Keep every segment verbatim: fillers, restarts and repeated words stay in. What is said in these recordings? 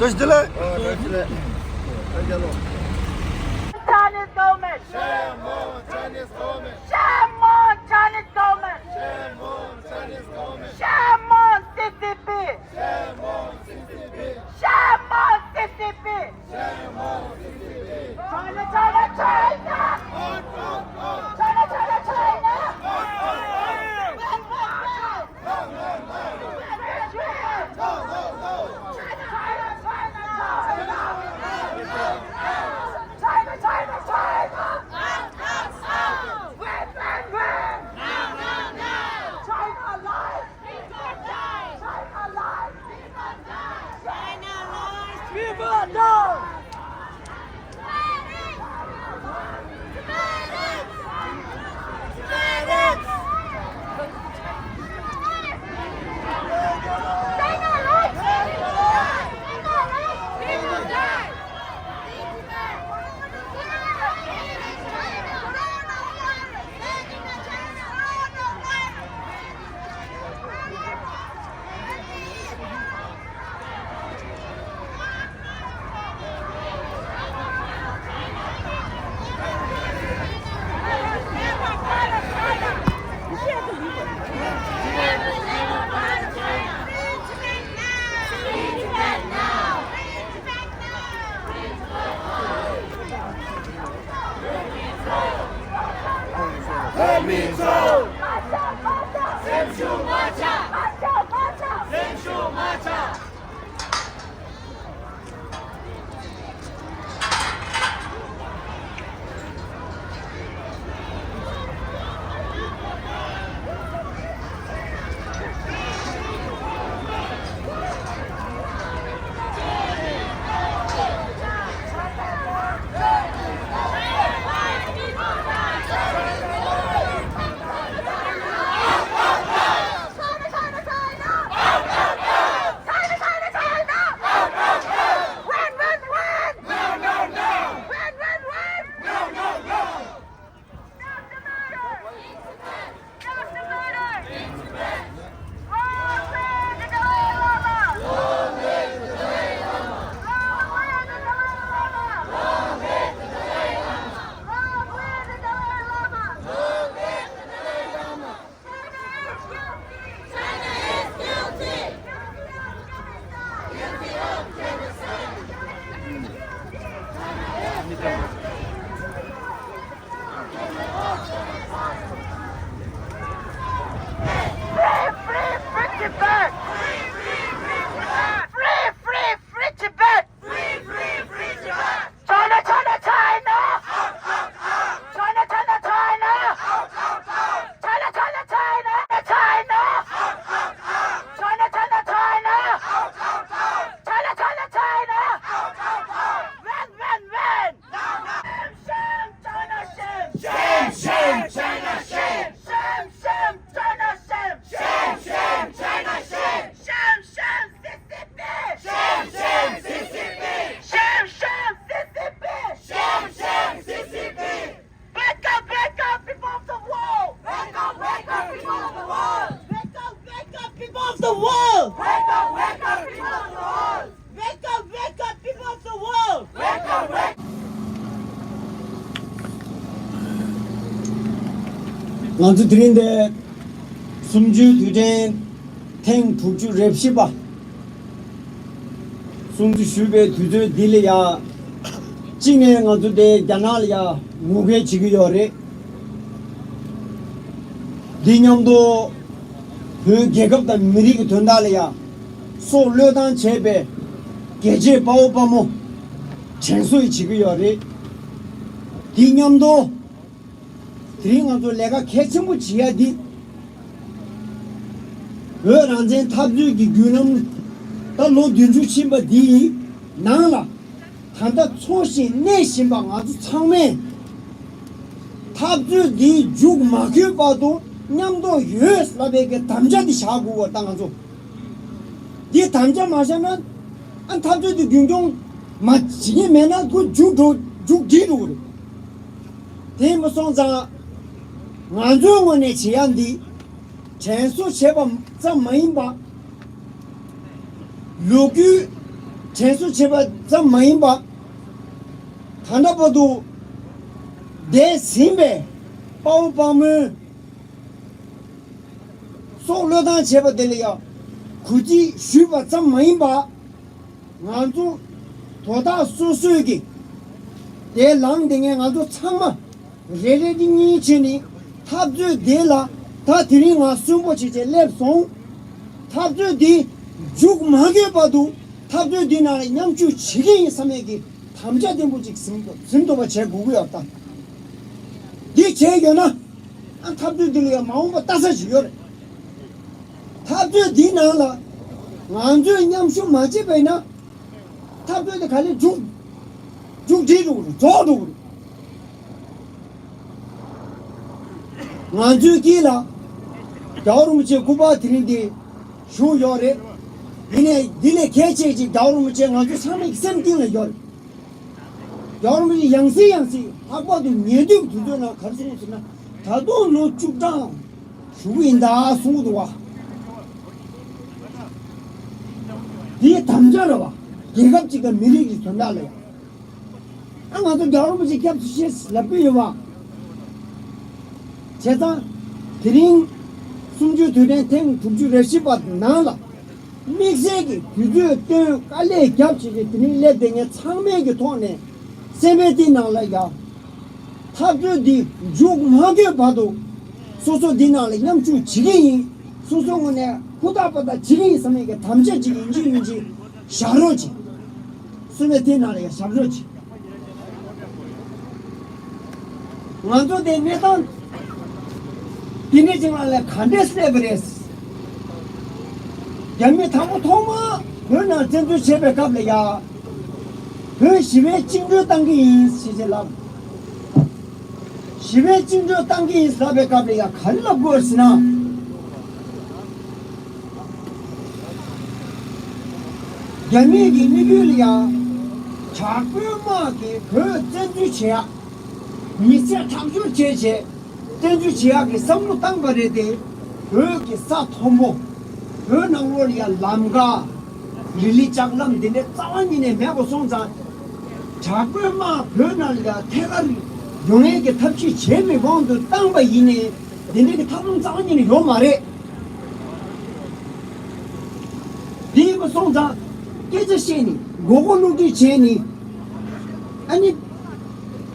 བཀྲ་ཤིས་བདེ་ལེགས། ཨོ། བཀྲ་ཤིས་བདེ་ལེགས། Chinese government. Shame on Chinese government. Shame on Chinese government. Shame on Chinese government. Shame on C C P. Shame on C C P. Shame on C C P. Shame on C C P. China, China, China. Out, out, out. China, China, China. Out, out, out. Out, out, out. China, China, China! Out, out, out! Win, win, win! No, no, no! China alive! People die! China alive! People die! China alive! People die! Free, free, free Tibet! Free, free, free Tibet! Free, free, free Tibet! Free, free, free Tibet! China, China, China! Out, out, out! China, China, China! Out, out, out! China, China, China! China! Out, out, out! China, China, China! Out, out, out! China, China, China! Out, out, out! Win, win, win! Shame, shame, China, shame! Shame, shame, China, shame! Shame, shame, China, shame! Shame, shame, China, shame! Shame, shame, C C P! Shame, shame, C C P! Shame, shame, C C P! Shame, shame, C C P! Wake up, wake up, people of the world! Wake up, wake up, people of the world! Wake up, wake up, people of the world! Wake up, wake up, people of the world! Wake up, wake up, people of the world! Wake up, wake ང་ཚོ་དེ་རིང་འདིར་གསུམ་བཅུའི་དུས་དྲན་ཐེངས་དྲུག་ཅུ་རེ་བཞི་པ་སྲུང་བརྩི་ཞུ་བའི་དུས་ཚོད་འདི་ལ་ཡ། གཅིག་ནས་ང་ཚོ་འདིར་རྒྱ་ནག་ལ་ཡ་ངོ་རྒོལ་བྱེད་ཀྱི་ཡོད་རེད། འདི་མཉམ་དུ་བོད་རྒྱལ་ཁབ་དང་མི་རིགས་ཀྱི་དོན་དག་ལ་ཡ་སྲོག་བློས་བཏང་བྱས་པའི་རྒྱལ་གཅེས་དཔའ་བོ་དཔའ་མོ་དྲན་གསོ་ཡི་བྱེད་ཀྱི་ཡོད་རེད། འདི་མཉམ་དུ་དེ་རིང་ང་ཚོ་ལས་ཀ་གལ་ཆེན་པོ་བྱེད་ཡ་འདི། བོད་རང་བཙན་འཐབ་རྩོད་ཀྱི་བརྒྱུད་ལམ་ད་ལོ་བདུན་ཅུ་ཕྱིན་པ་འདིའི་ནང་ལ། ད་ལྟ་འཚོ་ཞིང་གནས་བཞིན་པ་ང་ཚོ་ཚང་མས་འཐབ་རྩོད་འདིའི་མཇུག་མ་འཁྱོལ་བར་དུ་མཉམ་དུ་ཡོད་ལབ་པའི་གི་དམ་བཅའ་འདི་བཞག་དགོས་པ་ད་ང་ཚོ་འདི་དམ་བཅའ་མ་བཞག་ན་ཨ་འཐབ་རྩོད་འདི་རྒྱུན་སྐྱོང་མ་བྱེད་ཀྱི་མེད་ན་ཁོ་མཇུག་འགྲོ་མཇུག་སྒྲིལ་འགྲོ་གི་རེད། དེ་ཡིན་པ་སོང་ཙང་ང་ཚོའི་ངོས་ནས་བྱེད་ཡ་འདི། དྲན་གསོ་བྱས་པ་ཙམ་མ་ཡིན་པ། ལོ་རྒྱུས་ དྲན་གསོ་བྱེད་པ་ཙམ་མ་ཡིན་པ། ད་ལྟ་བར་དུ་འདས་ཟིན་པའི་དཔའ་བོ་དཔའ་མོའི་སྲོག་བློས་བཏང་བྱས་པ་དེ་ལ་ཡང་གུས་བརྩི་ཞུས་པ་ཙམ་མ་ཡིན་པ། ང་ཚོ་དོ་བདག་སོ་སོས་ཀྱི་དེ་ལངས་དེ་ངས་ང་ཚོ་ཚང་མ་རེ་རེ་གཉིས་གཉིས་བྱས་ནས་འཐབ་རྩོད་དེ་ལ་ད་དེ་རིང་ང་གསོན་པོ་བྱས་བྱས་སླེབས་སོང་། འཐབ་རྩོད་འདི་མཇུག་མ་དགོས་བར་དུ་འཐབ་རྩོད་འདི་ནང་ལ་མཉམ་ཞུགས་བྱེད་ཀྱི་ཡིན་བསམ་ཡས་ཀྱི་དམ་བཅའ་བརྟན་པོ་ཅིག་ཟིན་ཟིན་ཐུབ་པ་བྱེད་དགོས་ཀྱི་ཡོད་ད། འདི་བྱས་ཡོད་ན་ཨ་འཐབ་རྩོད་འདི་ལ་ཡང་མ་འོངས་པ་ལྟ་ས་ཞིག་ཡོད་རེད། འཐབ་རྩོད་འདིའི་ནང་ལ་ང་ཚོས་མཉམ་ཞུགས་མ་བྱས་པ་ཡིན་ན། འཐབ་རྩོད་དེ་ག་ལེར་མཇུག་མཇུག་སྒྲིལ་འགྲོ་གི་རེད། རྫོགས་འགྲོ་གི་རེད། ང་ཚོའི་དཀྱིལ་ལ་རྒྱལ་བ་རིན་པོ་ཆེའི་སྐུ་པར་དེ་རིང་འདི་བཞུགས་ཡོད་རེད། ཡིན་ནའི་འདི་ལས་གལ་ཆེ་ཅིག་རྒྱལ་བ་རིན་པོ་ཆེ་ང་ཚོའི་ཚང་མའི་སེམས་གཏིང་ལ་ཡོད་རེད། རྒྱལ་བ་རིན་པོ་ཆེ་ཡང་སེ་ཡང་སེ་ལྷག་པར་དུ་ཉེ་དུས་དུས་ཚོད་ནང་ག་རེ་གསུངས་ཟེར་ན། ད་དུང་ལོ་བཅུ་གྲངས་བཞུགས་ཡིན་ད་གསུང་གི་འདུག་བ། འདིའི་དམ་བཅའ་རེད་བ། རྒྱལ་ཁབ་ཅིག་དང་མི་རིགས་ཀྱི་དོན་དག་ལ་ཡང་། ཨ་ང་ཚོ་རྒྱལ་བ་རིན་པོ་ཆེ་སྐྱབས་སུ་མཆི་ལབ་ཀྱི་ཡོད་བ། བྱས་ཙང་དེ་རིང་གསུམ་བཅུའི་དུས་དྲན་ཐེངས་དྲུག་ཅུ་རེ་བཞི་པ་ནང་ལ། དམིགས་བསལ་གྱི་དུས་ཚོད་བཏོན་དཀའ་ལས་བརྒྱབ་བྱས་ཏེ་དེ་རིང་སླེབས་བསྡད་མཁན་ཚང་མའི་གི་ཐོག་ནས་སེམས་པའི་གཏིང་ནང་ལ་ཡ། འཐབ་རྩོད་འདི་མཇུག་མ་དགོས་བར་དུ་སོ་སོ་འདི་ནང་ལ་མཉམ་ཞུགས་བྱེད་ཀྱི་ཡིན། སོ་སོའི་ངོས་ནས་ཧུར་ཐག་པ་ཐག་བྱེད་ཀྱི་ཡིན་བསམ་མཁན་གྱི་དམ་བཅའ་ཅིག་ཡིན་གཅིག་མིན་གཅིག་བཞག་རོགས་གྱིས། སེམས་པའི་གཏིང་ནང་ལ་ཡ་བཞག་རོགས་གྱིས། ང་ཚོ་དེ་གནས་སྟངས་དེ་འདྲ་ཅིག་ལ་ལས་ག་འདྲས་སླེབས་པ་རེད། རྒྱ་མི་དང་པོ་ཐོག་མ་བོད་ནང་བཙན་འཛུལ་བྱས་པའི་སྐབས་ལ་ཡ། བོད་ཞི་བའི་བཅིངས་འགྲོལ་བཏང་གི་ཡིན་ཞེས་བྱས་ལབ། ཞི་བའི་བཅིངས་འགྲོལ་བཏང་གི་ཡིན་ལབ་པའི་སྐབས་ལ་ཡ་ག་རེ་ལབ་དགོས་ཟེར་ན། རྒྱ་མིའི་གི་དམིགས་ཡུལ་ལ་ཡ། དྲག་པོའི་དམག་གིས་བོད་བཙན་འཛུལ་བྱེད་ཡག་མི་ཚེ་ཐག་གཅོད་བྱས་བྱས། བཙན་འཛུལ་བྱེད་ཡག་གི་བསམ་བློ་བཏང་པ་རེད་དེ། བོད་ཀྱི་ས་མཐོན་པོ། བོད་ནང་ལོགས་ལ་ཡང་ལམ་ཁ། རི་ལི་ལྕགས་ལམ་འདི་འདྲ་རྩ་བ་ཉིད་ནས་མེད་པ་སོང་ཙང་། དྲག་པོའི་དམག་བོད་ནང་ལ་ཡང་ཐད་ཀར་ཡོང་ཡས་ཀྱི་ཐབས་ཤེས་བྱས་མེད་དབང་དུ་བཏང་པ་ཡིན་ནའི། འདི་འདྲ་གི་ཐབས་ལམ་རྩ་བ་ཉིད་ནས་ཡོད་མ་རེད། འདི་ཡིན་པ་སོང་ཙང་། སྐད་ཆ་བཤད་ནི། མགོ་སྐོར་བསླུ་བྲིད་བྱས་ནི། ཨ་ནི།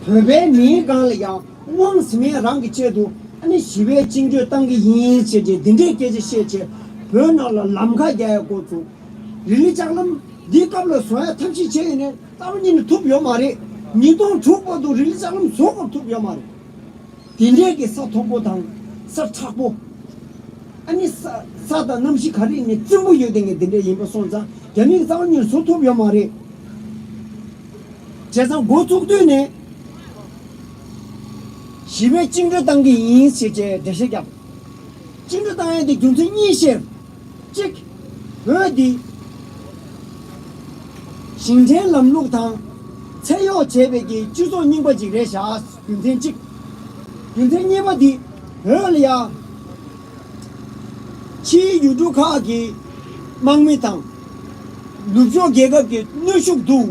བོད་པའི་མིའི་སྒང་ལ་ཡང་། དབང་ཟིན་མེད་རང་གི་ཆེད་དུ་ཨ་ནི་ཞི་བའི་བཅིངས་འགྲོལ་བཏང་གི་ཡིན་ཞེས་བྱས་འདི་འདྲའི་སྐད་ཆ་བཤད་བྱས། བོད་ནང་ལ་ལམ་ཁ་རྒྱག་ཡ་འགོ་བཙུགས། རི་ལི་ལྕགས་ལམ་འདི་སྐབས་ལ་བཟོ་ཡ་ཐབས་ཤེས་བྱས་ཡིན་ནའི་རྩ་བ་ཉིད་ནས་ཐུབ་ཡོད་མ་རེད། ཉིས་སྟོང་དྲུག་བར་དུ་རི་ལི་ལྕགས་ལམ་བཟོ་སྐོར་ཐུབ་ཡོད་མ་རེད། དེ་འདྲའི་གི་ས་མཐོན་པོ་དང་ས་མཁྲེགས་པོ། ཨ་ནི་ས་ས་དང་གནམ་གཤིས་ག་རེ་ནས་བཙན་པོ་ཡོད་དེ་ངས་དེ་འདྲ་ཡིན་པ་སོང་ཙང་རྒྱ་མིས་རྩ་བ་ཉིད་ནས་བཟོ་ཐུབ་ཡོད་མ་རེད། བྱས་ཙང་འགོ་བཙུགས་དུས་ནས་ཞི་བའི་བཅིངས་འགྲོལ་བཏང་གི་ཡིན་ཞེས་བྱས་འགྲེལ་བཤད་བརྒྱབ། བཅིངས་འགྲོལ་བཏང་ཡས་དེ་རྒྱུ་མཚན་གཉིས་བཤད། གཅིག་བོད་འདི་ཞིང་བྲན་ལམ་ལུགས་དང་བཙན་གཡོག་བྱས་པའི་གི་སྤྱི་ཚོགས་རྙིང་པ་ཅིག་རེད་བཞག་རྒྱུ་མཚན་གཅིག་རྒྱུ་མཚན་གཉིས་པ་འདི་བོད་ལ་ཡ། ཕྱིའི་ཡུལ་གྲུ་ཁག་གི་དམག་མི་དང་། ནུབ་ཕྱོགས་རྒྱལ་ཁབ་ཀྱི་གནོན་ཤུགས་འདུག་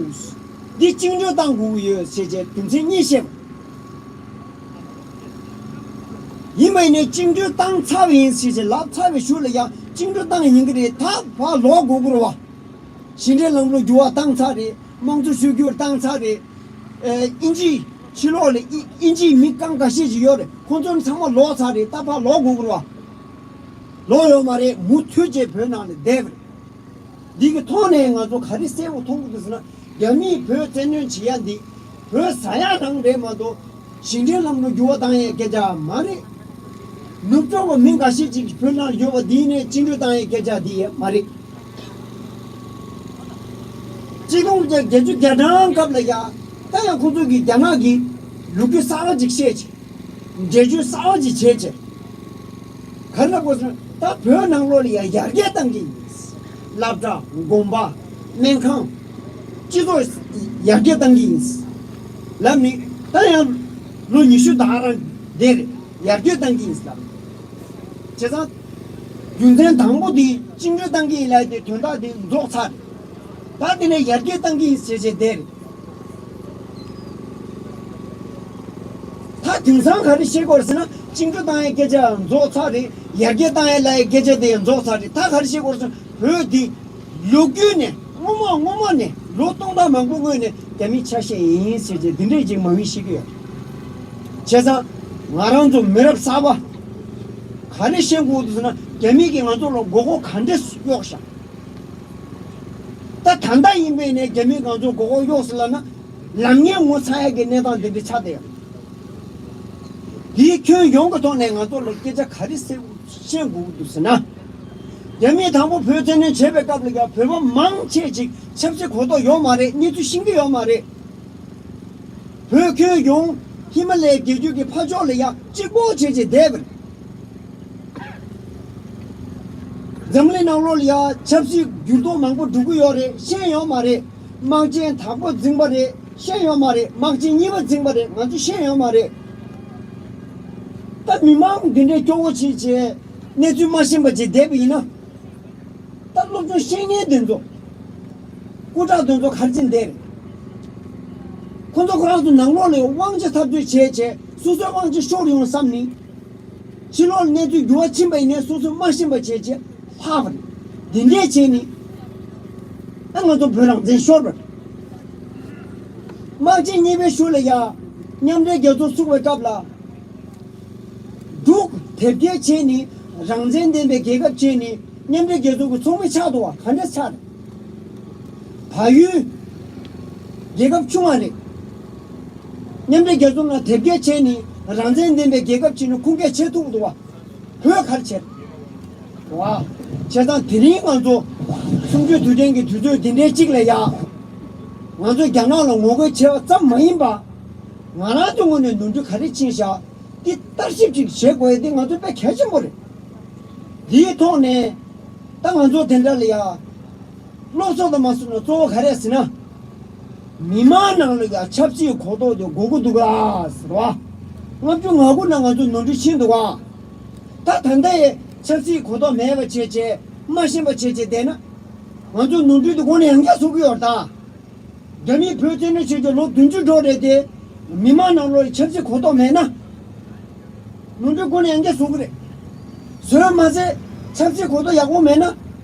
འདི་བཅིངས་འགྲོལ་བཏང་དགོས་ཀྱི་ཡོད་ཞེས་བྱས་རྒྱུ་མཚན་གཉིས་བཤད་པ། ཡིན་པ་ཡིན་ནའི་བཅིངས་འགྲོལ་བཏང་ཚར་བ་ཡིན་ཞེས་བྱས་ལབ་ཚར་བའི་གཞུག་ལ་ཡང་བཅིངས་འགྲོལ་བཏང་ཡིན་གྱི་རེད། ད་ཕར་ལོག་དགོས་ཀྱི་རེད་བ། ཞིང་བྲན་ལམ་ལུགས་འགྱུར་བ་བཏང་ཚར་རེད། དམངས་གཙོ་ཕྱོགས་བསྒྱུར་བཏང་ཚར་རེད། ཨེ་དབྱིན་ཇི་ཕྱི་ལོགས་ལ་དབྱིན་དབྱིན་ཇིའི་མི་རྐང་འགའ་ཤས་ཅིག་ཡོད་རེད། ཁོང་ཚོ་ཚང་མ་ལོག་ཚར་རེད། ད་ཕར་ལོག་དགོས་ཀྱི་རེད་བ། ལོག་ཡོད་མ་རེད། མུ་མཐུད་བྱས་བོད་ནང་ལ་བསྡད་པ་རེད། འདི་གི་ཐོག་ནས་ང་ཚོ་ག་རེ་གསལ་པོ་མཐོང་གི་འདུག་ཟེར་ན། རྒྱ་མིས་བོད་བཙན་གནོན་བྱེད་ཡ་འདི་བོད་ཟ་ཡ་རང་རེད་མ་གཏོགས་ཞིང་བྲན་ལམ་ལུགས་འགྱུར་བ་བཏང་ཡའི་སྐད་ཆ་མ་རེད། ནུབ་ཕྱོགས་པ་མི་འགའ་ཤས་ཅིག་བོད་ནང་ཡོད་པ་འདི་ནས་བཅིངས་འགྲོལ་བཏང་ཡའི་སྐད་ཆ་འདི་ཡང་མ་རེད། གཅིག་སྟོང་དགུ་བརྒྱ་བརྒྱད་ཅུ་གྱ་གྲངས་སྐབས་ལ་ཡ། ད་ཡང་ཁོང་ཚོ་གིས་རྒྱ་ནག་གི་ལོ་རྒྱུས་གསར་བ་ཅིག་བཤད་བྱས། འགྲེལ་བརྗོད་གསར་བ་ཅིག་བྱས་བྱས། ག་རེ་ལབ་དགོས་ཟེར་ན། ད་བོད་ནང་ལོགས་ལ་ཡང་ཡར་རྒྱས་བཏང་གི་ཡིན། སློབ་གྲྭ། དགོན་པ། སྨན་ཁང་། སྤྱི་ཚོགས་ཡར་རྒྱས་བཏང་གི་ཡིན། ལབ་ནི། ད་ཡང་ལོ་ཉི་ཤུ་ད་རང་བསྡད་རེད། ཡར་རྒྱས་བཏང་གི་ཡིན་ལབ། བྱས་ཙང་། རྒྱུ་མཚན་དང་པོ་དེ་བཅིངས་འགྲོལ་བཏང་གི་ཡིན་ལབ་དེ་དོན་དག་དེ་རྫོགས་ཚར། ད་དེ་ནས་ཡར་རྒྱས་བཏང་གི་ཡིན་ཟེར་བྱས་བསྡད་རེད། ད་དེང་སང་ག་རེ་བཤད་དགོས་རེད་ཟེར་ན། བཅིངས་འགྲོལ་བཏང་ཡའི་སྐད་ཆ་རྫོགས་ཚར་རེད། ཡར་རྒྱས་བཏང་ཡའི་ལབ་ཡའི་སྐད་ཆ་དེ་ཡང་རྫོགས་ཚར་རེད། ད་ག་རེ་བཤད་དགོས་རེད་ཟེར་ན། བོད་འདི་ལོ་རྒྱུས་ནས་སྔོན་མ་སྔོན་མ་ནས་ལོ་སྟོང་ཕྲག་མང་པོ་སྔོན་ནས་རྒྱ་མིའི་ཆ་ཤས་ཡིན་ཟེར་བྱས་འདི་འདྲས་ཅིག་མ་འོངས་བཤད་ཀྱི་ཡོད། བྱས་ཙང་ང་རང་ཚོ་མི་རབས་གསར་པ་ག་རེ་བཤད་དགོས་འདུག་ཟེར་ན། རྒྱ་མི་གིས་ང་ཚོ་ལ་མགོ་སྐོར་ག་འདྲས་གཡོག་བཞག། ད་ད་ལྟ་ཡིན་པས་ནས་རྒྱ་མིས་ང་ཚོ་མགོ་སྐོར་གཡོག་ཟེར་ལབ་ན། ལམ་ངན་ངོ་ཚ་ཡག་གི་གནས་སྟངས་འདི་འདྲ་ཆགས་བསྡད་ཡོད། དེའི་ཁྱོན་ཡོངས་ཀྱི་ཐོག་ནས་ང་ཚོ་ལ་སྐད་ཆ་ག་རེ་གསལ་པོ་ཤེས་དགོས་ཀྱི་འདུག་ཟེར་ན། རྒྱ་མིས་དང་པོ་བོད་བཙན་གནོན་བྱས་པའི་སྐབས་ལ་ཡང་བོད་པ་མང་ཆེ་ཅིག་ཆབ་སྲིད་གོ་རྟོགས་ཡོད་མ་རེད། གནས་ཚུལ་ཤེས་ཀྱི་ཡོད་མ་རེད། བོད་ཁྱོན་ཡོངས་ཧི་མ་ལའི་རྒྱལ་རྒྱུད་ཀྱི་ཕར་ཕྱོགས་ལ་ཡང་གཅིག་པོ་བྱས་བྱས་བསྡད་པ་རེད། འཛམ་གླིང་ནང་ལོགས་ལ་ཡང་ཆབ་སྲིད་འགྱུར་ལྡོག་མང་པོ་འགྲོ་གི་ཡོད་རེད། ཤེས་ཡོད་མ་རེད། དམག་ཆེན་དང་པོ་འཛིངས་པ་རེད། ཤེས་ཡོད་མ་རེད། དམག་ཆེན་གཉིས་པ་འཛིངས་པ་རེད། ང་ཚོ་ཤེས་ཡོད་མ་རེད། ད་མི་མང་འདི་འདྲའི་སྐྱོ་བོ་བྱས་བྱས་གནས་ཚུལ་མ་ཤེས་པ་བྱས་བསྡད་པ་ཡིན་ན། ད་སློབ་སྦྱོང་ཤེས་མཁན་དེ་ཚོ། སྐུ་དྲག་དེ་ཚོ་ག་རེ་བྱས་བསྡད་རེད། ཁོ་ཚོ་ཁོ་རང་ཚོ་ནང་ལོགས་ལ་དབང་ཆ་འཐབ་རྩོད་བྱས་བྱས་སོ་སོའི་དབང་ཆ་ཤོར་ཡོང་བསམ་ནས། ཕྱི་ལོགས་ལ་གནས་ཚུལ་འགྱུར་བ་ཕྱིན་པ་ཡིན་ནའི་སོ་སོས་མ་ཤེས་པ་བྱས་བྱས་ལྷག་པ་རེད། འདི་འདྲས་བྱས་ནས། ཨ་ང་ཚོ་བོད་རང་བཙན་ཤོར་བ་རེད། དམག་ཆེན་གཉིས་པའི་ཤུལ་ལ་ཡ། མཉམ་འབྲེལ་རྒྱལ་ཚོགས་ཚུགས་པའི་སྐབས་ལ། འབྲུག་དེབ་སྐྱེལ་བྱས་ནས་རང་བཙན་ལྡན་པའི་རྒྱལ་ཁབ་བྱས་ནས་མཉམ་འབྲེལ་རྒྱལ་ཚོགས་ཀྱི་ཚོགས་མི་ཆགས་འདུག་བ། ག་འདྲས་ཆགས་རེད། བལ་ཡུལ་རྒྱལ་ཁབ་ཆུང་བ་རེད། མཉམ་འབྲེལ་རྒྱལ་ཚོགས་ནང་དེབ་སྐྱེལ་བྱས་ནས་རང་བཙན་ལྡན་པའི་རྒྱལ་ཁབ་བྱས་ནས་ཁུངས་སྐྱེལ་བྱེད་ཐུབ་འདུག་བ། བོད་ག་རེ་བྱས་རེད། བ། བྱས་ཙང་དེ་རིང་ང་ཚོ་གསུམ་བཅུའི་དུས་དྲན་གྱི་དུས་ཚོད་འདི་འདྲའི་གཅིག་ལ་ཡ། ང་ཚོས་རྒྱ་ནག་ལ་ངོ་རྒོལ་བྱས་པ་ཙམ་མ་ཡིན་པ། ང་རང་ཚོའི་ངོས་ནས་ནོར་འཁྲུལ་ག་རེ་ཕྱིན་བཞག་འདི་བརྟག་ཞིབ་ཅིག་བྱེད་དགོས་ཡ་འདི་ང་ཚོ་དཔེ་གལ་ཆེན་པོ་རེད། འདིའི་ཐོག་ནས་ད་ང་ཚོ་དེ་འདྲ་ལ་ཡ། སློབ་གསོ་དང་མ་སོང་ན་གཙོ་བོ་ག་རེ་ཟེར་ན། མི་མང་ནང་ལ་ཡ་ཆབ་སྲིད་གོ་རྟོགས་དེ་དགོས་ཀྱི་འདུག་ག་ཟེར་བ། ལྔ་བཅུ་ང་དགུ་ནང་ང་ཚོ་ནོར་འཁྲུལ་ཕྱིན་འདུག་ག་ད་ད་ལྟ་ཡི་ཆབ་སྲིད་གོ་རྟོགས་མེད་པ་བྱས་བྱས་མ་ཤེས་པ་བྱས་བྱས་བསྡད་ན། ང་ཚོ་ནོར་འཁྲུལ་དེ་སྒོ་ནས་ཡང་བསྐྱར་བཟོ་གི་ཡོད་རེད་ད། རྒྱ་མིས་བོད་བཙན་གནོན་བྱས་རྗེས་ལོ་བདུན་ཅུ་འགྲོ་རེད་དེ། མི་མང་ནང་ལོགས་ཆབ་སྲིད་གོ་རྟོགས་མེད་ན། ནོར་འཁྲུལ་སྒོ་ནས་ཡང་བསྐྱར་བཟོ་གི་རེད། བཟོས་མ་ཟད་ཆབ་སྲིད་གོ་རྟོགས་ཡག་པོ་མེད་ན་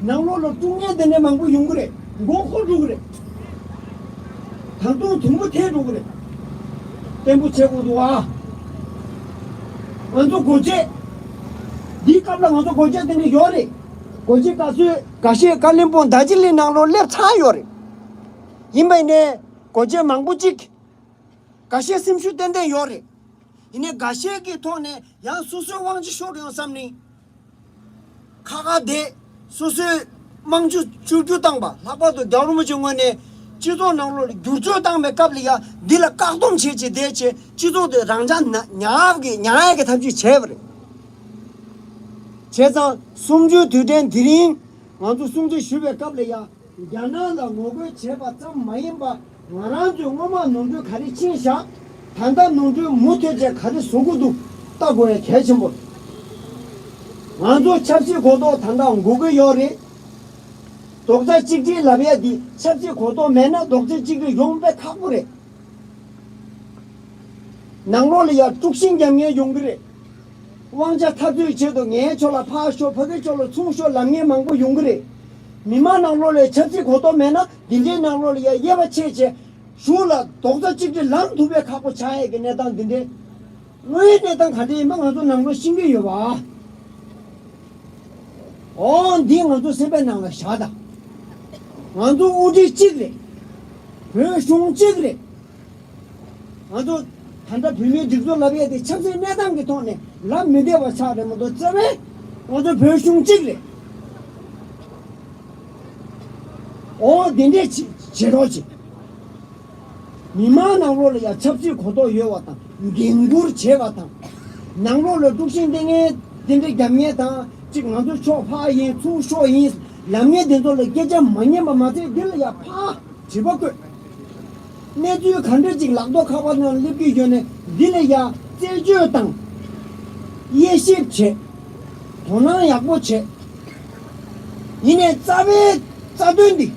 ནང་ལོགས་ལ་དཀྲུག་ཉེན་དེ་འདྲ་མང་པོ་ཡོང་གི་རེད། མགོ་འཁོར་འགྲོ་གི་རེད། ད་དུང་དུམ་བུ་ཐལ་འགྲོ་གི་རེད། བརྟན་པོ་བྱེད་དགོས་འདུག་ཨ། ང་ཚོ་སྒོ་འབྱེད། འདིའི་སྐབས་ལ་ང་ཚོ་སྒོ་འབྱེད་དེ་འདྲ་ཡོད་རེད། སྒོ་འབྱེད་བཀའ་ཟུར་འགའ་ཤས་ཀ་ལིམ་པོང་རྡོ་རྗེ་གླིང་ནང་ལོགས་སླེབས་ཚར་ཡོད་རེད། ཡིན་པ་ཡིན་ནའི་སྒོ་འབྱེད་མང་པོ་གཅིག་འགའ་ཤས་སེམས་ཤུགས་ཏན་ཏན་ཡོད་རེད། ཡིན་ནའི་འགའ་ཤས་ཀྱི་ཐོག་ནས་ཡང་སོ་སོའི་དབང་ཆ་ཤོར་ཡོང་བསམ་ནས། ཁ་ཁ་བསྡད། སོ་སོའི་དམངས་གཙོ་བཅོས་བསྒྱུར་བཏང་པ། ལྷག་པར་དུ་རྒྱལ་བ་རིན་པོ་ཆེའི་ངོས་ནས་སྤྱི་ཚོགས་ནང་ལོགས་ལ་བསྒྱུར་བཅོས་བཏང་བའི་སྐབས་ལ་ཡང་འདི་ལ་བཀག་སྡོམ་བྱེད་ཅེས་བསྡད་ཅེས་སྤྱི་ཚོགས་དེ་རང་འཇགས་ན་ཉར་གི་ཉར་ཡག་གི་ཐབས་ཇུས་བྱས་པ་རེད། བྱས་ཙང་གསུམ་བཅུའི་དུས་དྲན་དེ་རིང་ང་ཚོ་སྲུང་བརྩི་ཞུ་བའི་སྐབས་ལ་ཡང་། རྒྱ་ནག་ལ་ངོ་རྒོལ་བྱས་པ་ཙམ་མ་ཡིན་པ། ང་རང་ཚོས་སྔོན་མ་ནོར་འཁྲུལ་ག་རེ་ཕྱིན་བཞག་ད་ལྟ་ནོར་འཁྲུལ་མུ་མཐུད་བྱས་ག་རེ་བཟོ་དགོས་འདུག་ལྟ་དགོས་ཡ་གལ་ཆེན་པོ་རེད། ང་ཚོ་ཆབ་སྲིད་གོ་རྟོགས་ད་ལྟ་དགོས་ཀྱི་ཡོད་རེད། རྡོག་རྩ་གཅིག་སྒྲིལ་ལབ་ཡ་འདི་ཆབ་སྲིད་གོ་རྟོགས་མེད་ན་རྡོག་རྩ་གཅིག་སྒྲིལ་ཡོང་དཔེ་ཁག་པོ་རེད། ནང་ལོགས་ལ་ཡང་དཀྲུག་ཤིང་རྒྱབ་མཁན་ཡོང་གི་རེད། དབང་ཆ་འཐབ་རྩོད་ཆེད་དུ་ངའི་ཕྱོགས་ལ་ཕར་ཤོག་ཕ་གིའི་ཕྱོགས་ལ་ཚུར་ཤོག་ལབ་མཁན་མང་པོ་ཡོང་གི་རེད། མི་མང་ནང་ལོགས་ལ་ཆབ་སྲིད་གོ་རྟོགས་མེད་ན་འདི་འདྲའི་ནང་ལོགས་ལ་ཡང་དབྱེ་བ་ཕྱེ་བྱས་གཞུག་ལ་རྡོག་རྩ་གཅིག་སྒྲིལ་ལངས་ཐུབ་པའི་ཁག་པོ་ཆགས་ཡས་ཀྱི་གནས་སྟངས་འདི་འདྲའི། དངོས་ཡོད་གནས་སྟངས་ག་འདྲ་ཡིན་པ་ང་ཚོ་ནང་ལོགས་ཤེས་ཀྱི་ཡོད་པ། འོ་འདི་ང་ཚོ་སེམས་པའི་ནང་ལ་བཞག་དང་། ང་ཚོ་དབུ་ཁྲིད་གཅིག་རེད། བོད་གཞུང་གཅིག་རེད། ང་ཚོ་ད་ལྟ་བོད་མིའི་སྒྲིག་འཛུགས་ལབ་ཡས་དེ་ཆབ་སྲིད་གནས་སྟངས་ཀྱི་ཐོག་ནས་ལབ་མི་བདེ་བ་ཆགས་རེད་མ་གཏོགས་རྩ་བའི་ང་ཚོ་བོད་གཞུང་གཅིག་རེད། འོ་འདི་འདྲས་བྱེད་བྱེད་རོགས་བྱེད། མི་མང་ནང་ལོགས་ལ་ཡང་ཆབ་སྲིད་གོ་རྟོགས་ཡོད་པ་དང་འགན་འཁུར་བྱེད་པ་དང་། ནང་ལོགས་ལ་དཀྲུག་ཤིང་སྟེར་མཁན་དེ་འདྲ་རྒྱབ་མཁན་དང་གཅིག་ང་ཚོ་ཕྱོགས་ཕར་ཡིན་ཚུར་ཤོག་ཡིན་ལབ་མཁན་དེ་ཚོ་ལ་སྐད་ཆ་མ་ཉན་པ་མ་ཚད་འདི་ལ་ཡང་ཕར་དྲི་བ་བཀོད། གནས་ཚུལ་ག་འདྲ་ཅིག་ལག་ཐོག་ཁ་པར་ནང་སླེབས་ཀྱི་ཡོད་ནས་འདི་ལ་ཡང་རྩད་གཅོད་དང་། དབྱེ་ཞིབ་བྱེད། དོ་སྣང་ཡག་པོ་བྱེད། ཡིན་ནའི་རྩ་བའི་རྩ་དོན་འདི་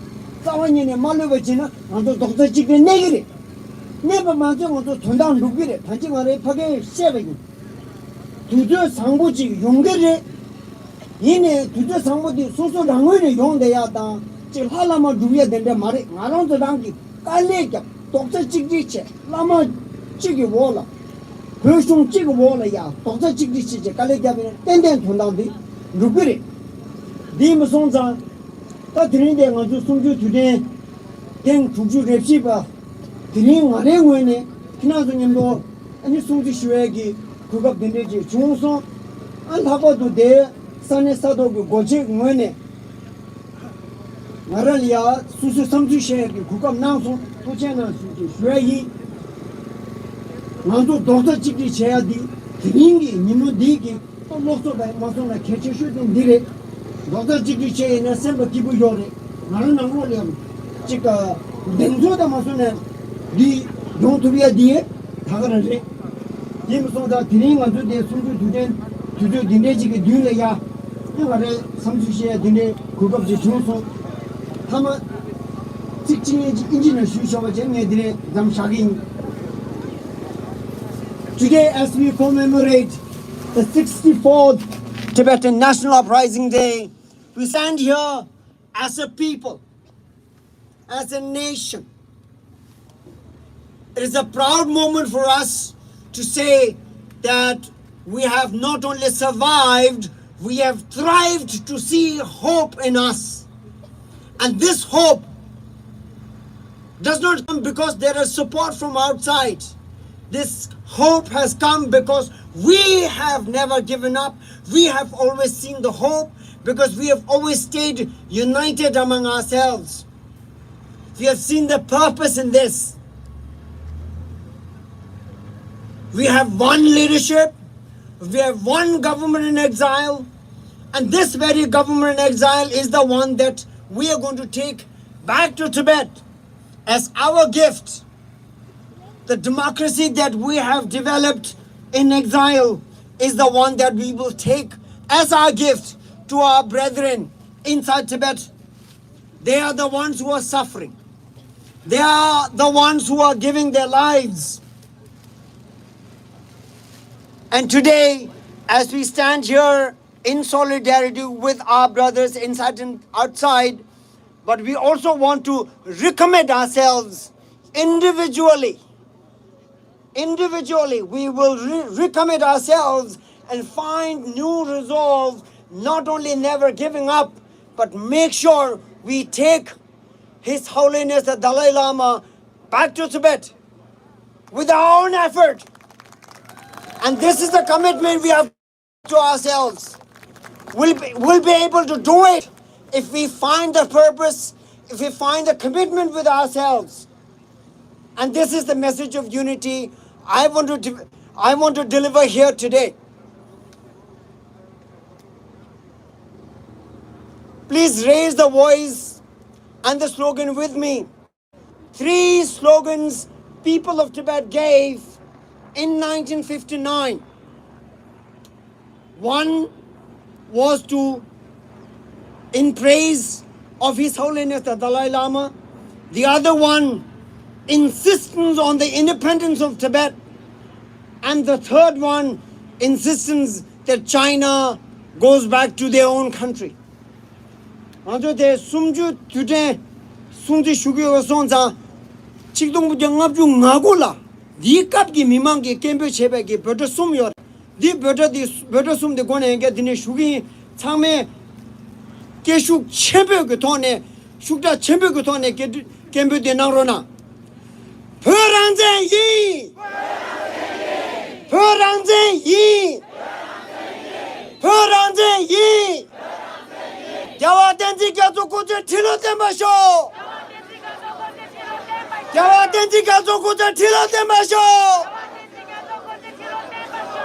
རྩ་བ་ཉིད་ནས་མ་ལྷོད་པ་བྱས་ན་ང་ཚོ་རྡོག་རྩ་གཅིག་སྒྲིལ་གནས་ཀྱི་རེད། གནས་པ་མ་ཚད་ང་ཚོ་དོན་དག་འགྲུབ་ཀྱི་རེད། ད་ཅི་ང་རའི་ཕ་གིར་བཤད་པ་ཡིན། དུས་ཚོད་བཟང་པོ་ཅིག་ཡོང་གི་རེད། ཡིན་ནའི་དུས་ཚོད་བཟང་པོ་དེ་སོ་སོ་རང་ངོས་ནས་ཡོང་བསྡད་ཡག་དང་ཅིག་ལྷ་བླ་མ་སྒྲུབ་ཡག་དེ་འདྲ་མ་རེད། ང་རང་ཚོ་རང་གིས་དཀའ་ལས་བརྒྱབ། རྡོག་རྩ་གཅིག་སྒྲིལ་བྱས། བླ་མ་གཅིག་གི་འོག་ལ། བོད་གཞུང་གཅིག་གི་འོག་ལ་ཡ་རྡོག་རྩ་གཅིག་སྒྲིལ་བྱས་བྱས་དཀའ་ལས་བརྒྱབ་ཡིན་ན་ཏན་ཏན་དོན་དག་འདི་འགྲུབ་ཀྱི་རེད། འདི་མི་སོང་ཙང་། ད་དེ་རིང་འདི་ང་ཚོ་གསུམ་བཅུའི་དུས་དྲན་ཐེངས་དྲུག་ཅུ་རེ་བཞི་པ། དེ་རིང་ང་རའི་ངོས་ནས་ཁྱེད་རང་ཚོ་མཉམ་དུ་ཨ་ནི་སྲུང་བརྩི་ཞུ་ཡས་ཀྱི་གོ་སྐབས་འདི་འདྲས་ཅིག་བྱུང་སོང་། ཨ་ལྷག་པར་དུ་དེ་ས་གནས་ས་ཐོག་གི་འགོ་ཁྲིད་ངོས་ནས། ང་རང་ལ་ཡ་སོ་སོའི་བསམ་ཚུལ་བཤད་ཡག་གི་གོ་སྐབས་གནང་སོང་། ཐུགས་རྗེ་གནང་ཞུ་ཞུ་ཡ་ཡིན། ང་ཚོ་རྡོག་རྩ་གཅིག་སྒྲིལ་བྱེད་ཡ་འདི་དེ་རིང་གི་ཉིན་མོ་འདི་གི་སློབ་གསོ་དང་མ་སོང་ན་གལ་ཆེ་ཤོས་དེ་འདི་རེད། རྡོག་རྩ་གཅིག་སྒྲིལ་བྱས་ཡིན་ན་སེམས་པ་སྐྱིད་པོ་ཡོད་རེད། ང་རང་ནང་ལོགས་ལ་ཡང་གཅིག་གདེང་ཚོད་དང་མ་སོང་ན་འདི་ཡོང་ཐུབ་ཡ་འདི་ད་ག་རང་རེད། དེ་མ་སོང་ཙང་དེ་རིང་ང་ཚོ་དེ་གསུམ་བཅུའི་དུས་དྲན་དུས་ཚོད་འདི་འདྲའི་ཅིག་གི་མདུན་ལ་ཡ། ཨེ་ང་རའི་བསམ་ཚུལ་བཤད་ཡ་འདི་འདྲའི་གོ་སྐབས་ཅིག་བྱུང་སོང་། མཐའ་མ་ཚིག་གཅིག་གཉིས་ཅིག་ཨིན་ཇི་ནང་ཞུས་ཆོག་པ་བྱས་ངས་འདི་ནས་མཚམས་བཞག་གི་ཡིན། Today, as we commemorate the sixty-fourth Tibetan National Uprising Day, we stand here as a people, as a nation. It is a proud moment for us to say that we have not only survived, we have thrived to see hope in us. And this hope does not come because there is support from outside. This hope has come because we have never given up. We have always seen the hope because we have always stayed united among ourselves. We have seen the purpose in this. We have one leadership, we have one government in exile, and this very government in exile is the one that we are going to take back to Tibet as our gift. The democracy that we have developed in exile is the one that we will take as our gift to our brethren inside Tibet. They are the ones who are suffering. They are the ones who are giving their lives. And today, as we stand here in solidarity with our brothers inside and outside, but we also want to recommit ourselves individually. Individually, we will re- recommit ourselves and find new resolve, not only never giving up, but make sure we take His Holiness the Dalai Lama back to Tibet with our own effort. And this is the commitment we have to ourselves. We'll be, we'll be able to do it if we find the purpose, if we find the commitment with ourselves. And this is the message of unity I want to, de- I want to deliver here today. Please raise the voice and the slogan with me. Three slogans people of Tibet gave in nineteen fifty-nine. One was to, in praise of His Holiness the Dalai Lama. The other one, insistence on the independence of Tibet. And the third one, insistence that China goes back to their own country. ང་ཚོ་དེ་གསུམ་བཅུ་དུས་དྲན་སྲུང་བརྩི་ཞུ་གི་ཡོད་སོང་ཙང་། ཆིག་སྟོང་དགུ་བརྒྱ་ལྔ་བཅུ་ང་དགུ་ལ་འདིའི་སྐབས་ཀྱི་མི་མང་གིས་སྐད་འབོད་བྱས་པའི་གི་འབོད་སྒྲ་གསུམ་ཡོད་རེད། འདི་འབོད་སྒྲ་འདི་འབོད་སྒྲ་གསུམ་འདི་སྒོ་ནས་ཡང་བསྐྱར་འདི་ནས་ཞུ་གི་ཡིན། ཚང་མས་སྐད་ཤུགས་ཆེན་པོས་ཀྱི་ཐོག་ནས་ཤུགས་དྲག་ཆེན་པོས་ཀྱི་ཐོག་ནས་སྐད་སྐད་འབོད་འདི་གནང་རོགས་གནང་། བོད་རང་བཙན་ཡིན། བོད་རང་བཙན་ཡིན། བོད་རང་བཙན་ཡིན། རྒྱལ་བ་བསྟན་འཛིན་རྒྱ་མཚོ་སྐུ་ཚེ་ཁྲི་ལོ་བརྟན་པར་ཤོག་རྒྱལ་བ་བསྟན་འཛིན་རྒྱ་མཚོ་སྐུ་ཚེ་ཁྲི་ལོ་བརྟན་པར་ཤོག་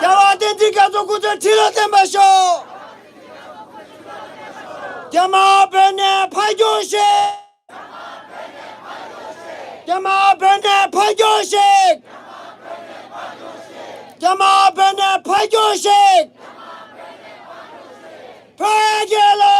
རྒྱལ་བ་བསྟན་འཛིན་རྒྱ་མཚོ་སྐུ་ཚེ་ཁྲི་ལོ་བརྟན་པར་ཤོག་རྒྱ་དམར་བོད་ནས་ཕར་རྒྱུགས་ཤིག་རྒྱ་དམར་བོད་ནས་ཕར་རྒྱུགས་ཤིག་རྒྱ་དམར་བོད་ནས་ཕར་རྒྱུགས་ཤིག་བོད་རྒྱལ་ལོ།